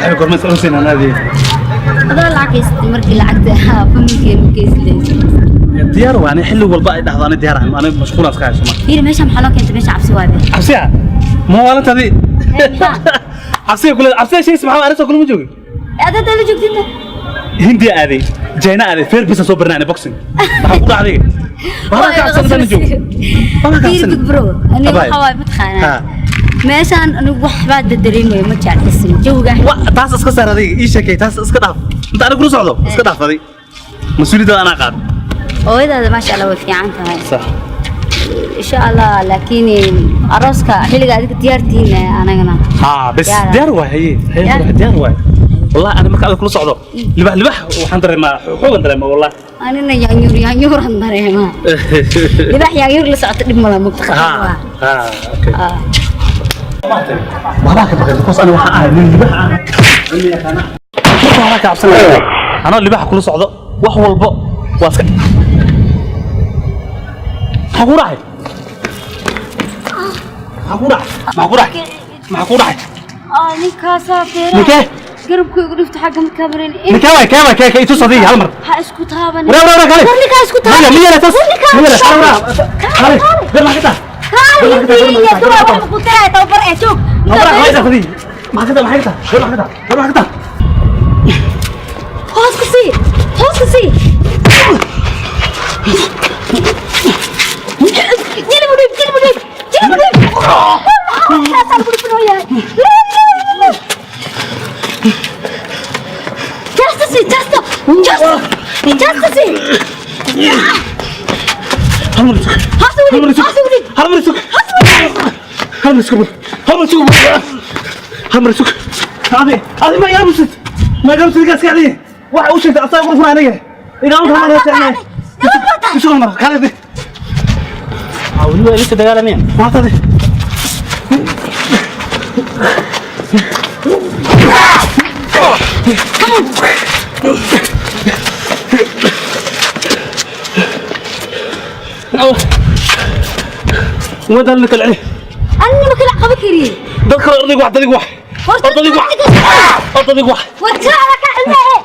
Saaxiib, gorma is aroosayna anaadii? Adaa lacag haysatay, markii lacagta familkeenu geyslaysa. Diyaar waa ani, xilli walba ay dhahdo ani diyaar ahay, ani mashquul iska hayso ma. Fiiri, meesha maxaa loo keentay? Meesha cabsi waabe. Cabsiya ma waalantaadii? Maxaa? Cabsiya kule, cabsiya sheegaysa, maxaa arinta kulama joogin? Adaa la joogtinta. Hindiya aaday, China aaday, feer bisa soo barnaanay, boxing maxaa ku dhacday? Waxba ka cabsan baan joog, waxba ka Fiiri, cabsan. Big bro, aniga Abaay. waxaa waaye, mataqaanaa, Ha. meeshaan anigu waxbaa dareemayo, ma jeclisin jawiga. Wa taas iska saar adiga, ii sheekay, taas iska dhaaf. Inta aniga kula socdo iska dhaaf adiga, mas-uuliyadda anaa qaad. Hooyadaada maasha Allah way fiican tahay. Sax. Insha Allah, laakiin arooska xilliga adiga diyaartihiin anagana. Ha, bes. Diyaar. Diyaar waay, haye haye. Diyaar. Diyaar waay, wallahi ana marka adiga kula socdo libax libax waxaan dareemaa, xoogan dareemaa wallahi. Anina yaanyuur yaanyuuran dareemaa. Libax yaanyuur la socota dhib mala mugta. Ha ha, okay. Waxbaa ka baqay because ani waxaan ahay nin libax ah, nin yaqaana. Marka waxbaa ka cabsanaya, anoo libaxa kula socdo wax walbo waa iska. Maxaa ku dhacay? Maxaa ku dhacay? Maxaa ku dhacay? Maxaa ku dhacay? Ninkaasaa feeraha Ninkee? Garabka igu dhifta xagga markaa marin. Ninkee waay? Kee waay? Kee kee itus adiga hal mar. Ha isku taaban. Wara wara wara, kale. War ninkaa isku taaban. Maya miyana tas. War ninkaa miyana isku wara taaban. kale gar maxaa ka taa? Kaale, hindiya waxa ku taray tababar ee joog. Wara maxay taa adiga? Maxaa ka taa? Maxay ka taa? Gar maxaa ka taa? Gar maxaa ka taa? Hoos ka sii, hoos ka sii. Jilib u dhib, jilib u dhib, jilib u dhib. Waxaasaa lagu dhibinayaa. Jasta sii, jasta, jasta, jasta sii. Hal mar isug. Hoos u Hal mar dhig, isug. hoos u dhig. Hal mar isug. Hal mar isug. Hal mar isug. Hal mar isug. Adi, adi ma igaamusid. Ma igaamusid gaaska adi. Waxa uu sheegtay asaga qurfuna aniga. Igaamu kama la sheegnay. Isug hal mar, kale. Weli waa idinka dagaalamayaan. Waa tadi. Uma daalna kala celi. Anna ma kala qaban kariye. Dadka ordaygu wax, dadigu wax. Horta Ordaygu wax. Ordaygu wax. War taa ka cilmee.